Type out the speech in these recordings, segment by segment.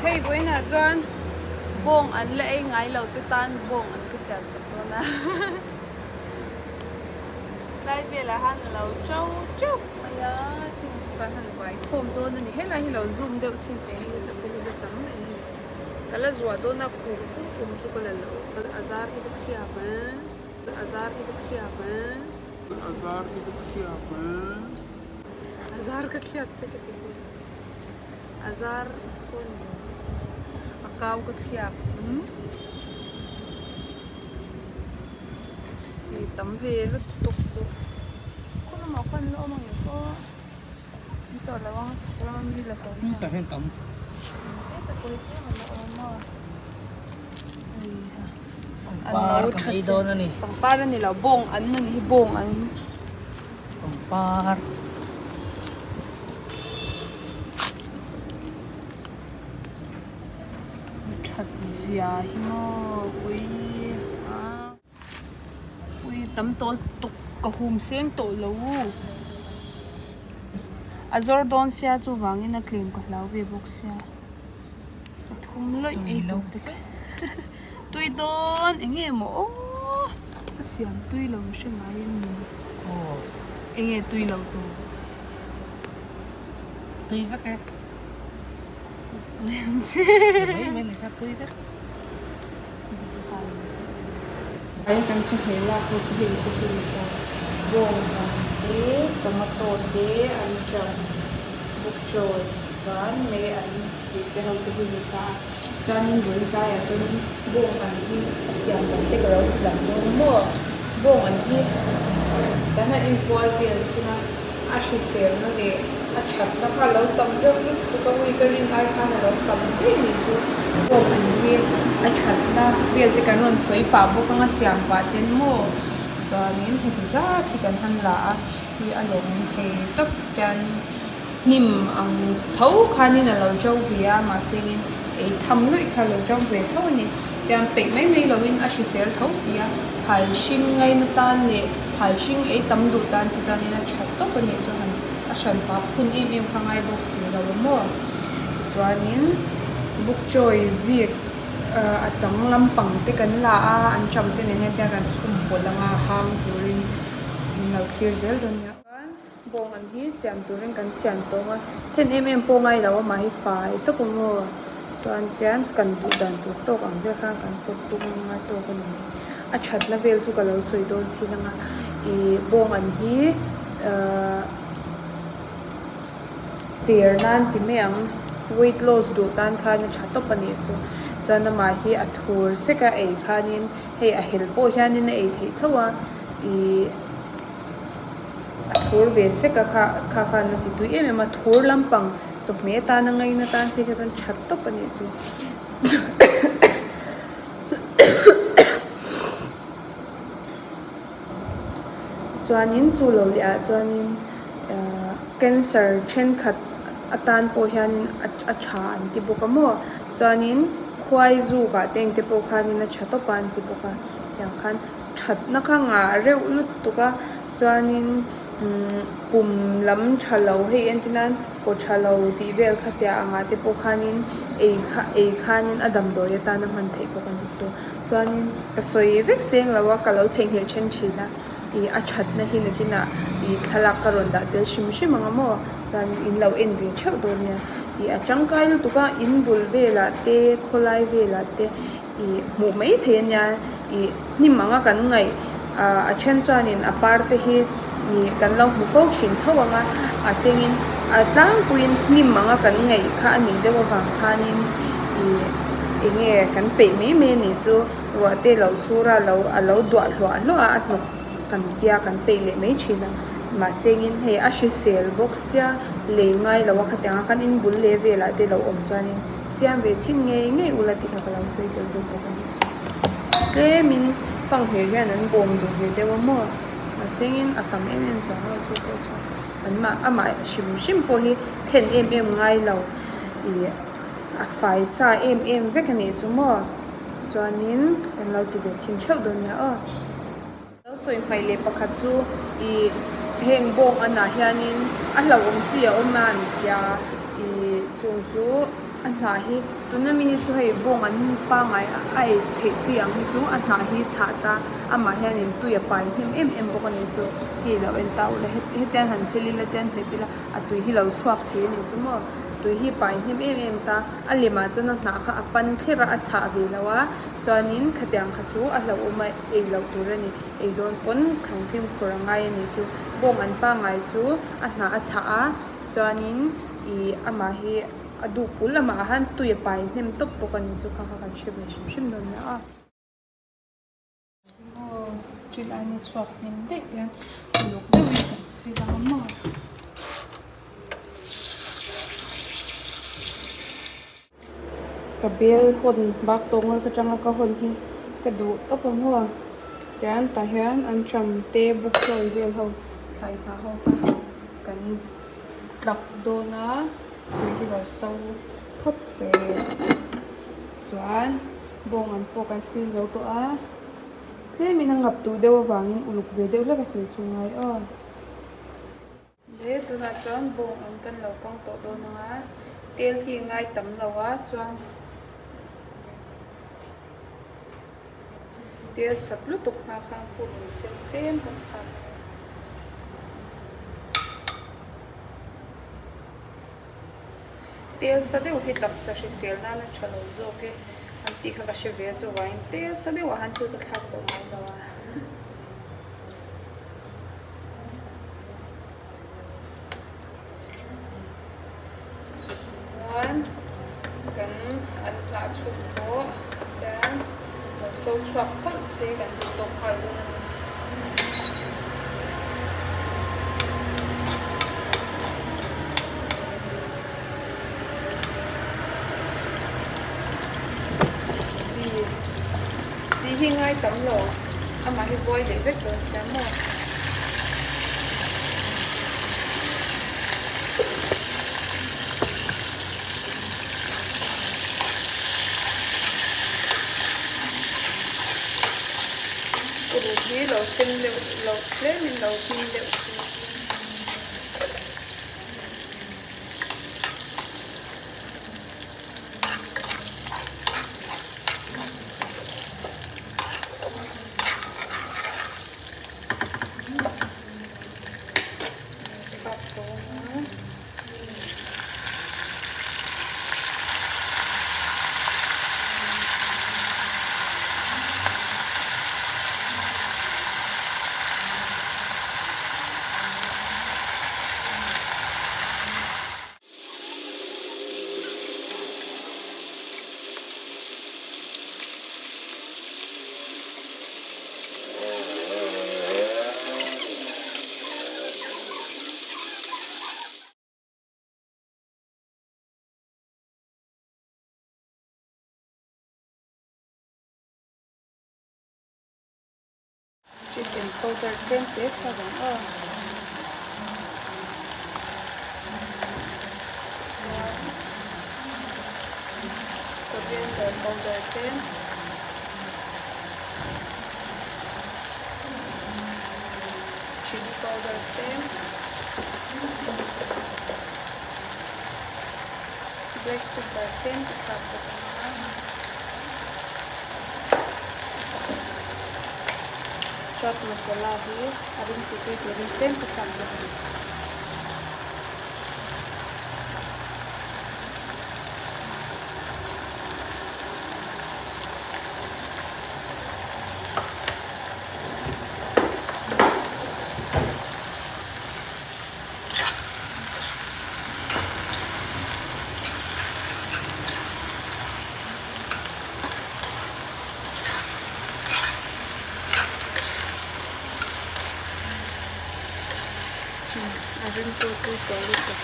Hei vawiinah chuan bawng an la ei ngai lo te tan bawng an ka siam sak dawn a. Tlai velah khan a lo to teuh mai a, chung chu kan han vai khawm dawn a ni. Helai hi lo zoom deuh chin teh hi a la tam mai a ni. Ka la zuah dawn a kum kum kum chu ka la lo a zar hi ka chhiak a a zar hi ka chhiak a. A zar hi ka chhiak a. A zar ka thliak te ka ti bawk. A zar pawh ni lo. A kau ka thliak umm. Hei tam ve lutuk bawk. Khaw lamah khuan an la awm ang em aw. An tawh lo ang chhak lama mi la tawh nia. Tah hian tam. Heta pawh hi tlem an la awm a. Pangpar kan ei dawn a ni. Pangpar a ni lo bawng an a ni hi bawng an. Pangpar. That zia hi maw ui a ui tam tawh tuk ka hum seng tawh lo a zawr dawn sia chuvangin a tlem ka hlau ve bawk sia. A thum lawih ei tawp te kha tui dawn eng nge maw aw ka siam tui lo hre ngai em ni eng nge tui lo tur tui vek e mai mai ni kha tui vek kan chawhmeh lak ho chu hei te hi a ni ta bawng ang te tomato te an cham bawkchawi chuan mei an tih te ho te hi ni ta a chuanin bul tlaiah chuanin bawng an hi a siam dan te ka lo ti lang dawn a maw bawng an hi kan han enkual vel chhin a a hriselna leh a thatna kha a lo tam reuh lutuk a ui ka rin ai khan a lo tam daih a nih chu bawng an hi a thatna vel te kan rawn sawi pah bawk anga siam pah ten maw chuanin heti zat hi kan han la a hi a lawmawm thei tawp hian hnim ang tho khanin a lo to ve a mahse in ei tham luih kha a lo to ve tho a ni tiang peih mai mai lovin a hrisel tho si a thlai hring ngaina tan leh thlai hring ei tam duh tan te chuanin a tha tawp a nih chu han a hran pah phun em em kha ngai bawk si lo a maw tichuanin bukchawi zik ah a chang lampang te kan la a an ṭam te nen hian tiang kan chhum pawlh anga hang turin min lo thlir zel dawn nia. Bawng an hi siam turin kan thian tawng a, then em em pawh ngai lo a mah hi fai tawp a maw chuan tian kan duh dan tur tawk ang vel khan kan pawt tum anga tawk a ni mai. A thatna vel chu ka lo sawi dawn chin anga ih bawng an hi ahh cher nan ti mai ang weight loss duh tan khan a tha tawp a nih chu chuan amah hi a thur sek a ei khanin hei a hel pawh hianin a ei theih tho a ih. A thur ve sek a kha kha khan a ti tui em em a thur lampang chawhmeh atana ngaina tan phei kha chuan that tawp a nih chu chuanin chu lo leh ah chuanin ahh cancer thenkhat atan pawh hianin a tha an ti bawk a maw chuanin khuai zuk ah te engte pawh khanin a tha tawp a an ti bawk a tiang khan. Thatna kha ngah reuh lutuk a chuanin umm pum lam tha lo hei entir nan kaw tha lo tih vel kha tia angah te pawh khanin ei kha ei khanin a damdawi atana hman theih bawk a ni chu chuanin ka sawi vek seng lo a ka lo theihnghilh then thin a ih a thatna hi nakinah ih thlalak ka rawn dah tel hrim hrim ang a maw chuanin in lo en ve theuh dawn nia ih a tangkai lutuk a in bul velah te khawlai velah te. Ih hmuh mai thei a nia ih hnim anga kan ngaih ah a then chuanin a par te hi ih kan lo hmu fo thin tho ang a a sengin a tlangpuiin hnim anga kan ngaih kha a nih deuh avang khanin ih eng nge kan peih mai mai a nih chu ruah te lo sur a lo a lo duah hluah hluah a a hnawk kan tia kan peih leh mai thin a mahse engin hei a hrisel bawk sia lei ngai lo a khatiang a khan in bul leh velah te lo awm chuanin. Siam ve chhin ngei ngei ula tih kha ka lo sawi tel deuh bawk a ni chu. Tlemin fanghmir hian an bawm duh ve deuh a maw? Mahse engin a tam em em chuang lo chu pawh chu anmah amah hrim hrim pawh hi then em em ngai lo ih a fai sa em em vek a nih chu maw? Chuanin kan lo ti ve chhin theuh dawn nia aw. Lo sawi hmaih leh pakhat chu ih heng bawng anah hianin a hlauhawm chi a awm a an tia ih chung chu. A hnah hi tuna mi hi chu hei bawng an pangai a ei theih chi ang hi chu a hnah hi chhah ta amah hianin tui a pai hnem em em bawk a ni chu hei lo en ta ula hetiang han phel ila tian hmet ila a tui hi lo chhuak thei a ni chu maw tui hi pai hnem em em ta a lemah chuan a hnah kha a pan thler a a chhah ve lo a chuanin khatiang kha chu a hlauhawm a ei loh tur a ni ei dawn pawn thlan fimkhur a ngai a ni chu bawng an pangai chu a hnah a chhah a chuanin ih amah hi a duh pul lamah khan tui a pai hnem tawp bawk a ni chu kha kha kan hre ve hrim hrim dawn nia a. Aw ṭin aina chhuak hnem daih te hian uluk deuhin kan sil ang a maw. Ka bel hawn bak tawng ka tanga ka hawn hi ka duh tawp a maw tian tah hian an ṭam te buk chawi vel ho thlai hnah ho kha kan tlak dawn a tui hi lo so phawt se chuan bawng an pawh kan sil zo tawh a tlemin a ngap duh deuh avangin uluk ve deuh hlek a sil chu ngai aw. Le tunah chuan bawng an kan lo kang tawh dawn ang a tel hi a ngai tam lo a chuan tel sat lutuk hma khan purun sen tlem kan thlak ang a. Tel sa deuh hi taksa hrisel nan a tha lo zawk e an tih kha ka hre ve a chuvangin tel sa deuhah han thil ka thlak tawh ngai lo a. Chuan kan an hnah chhuk pawh hian lo so chhuak phawlh se kan duh tawk nghal dawn a ni. Chi chi hi ngai tam lo amah hi buai leh vek dawn sia maw. Uruk hi lo sen deuh lo tlemin lo hmin deuh se. Chicken powder tlem te thlak ang aw. Chuan coriander powder tlem. Chilli powder tlem. Black pepper tlem te thlak bawk ang a. Chaat masala hi a ring ti tui turin tlem te thlak bawk ang. A rim pawh chu tawh lutuk.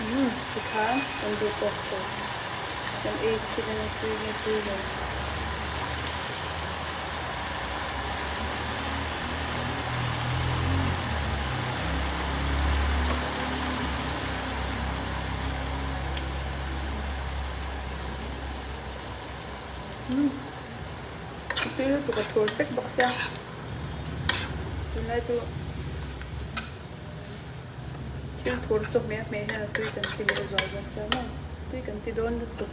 Umm tikhan kan duh tawk tawh kan ei chhin a ni tui nge tui lo. Umm a tui lutuk a thur sek bawk sia tunlai chu thil thur chawhmeh a hmeh hian a tui kan ti leh zual bawk sia maw tui kan ti dawn lutuk.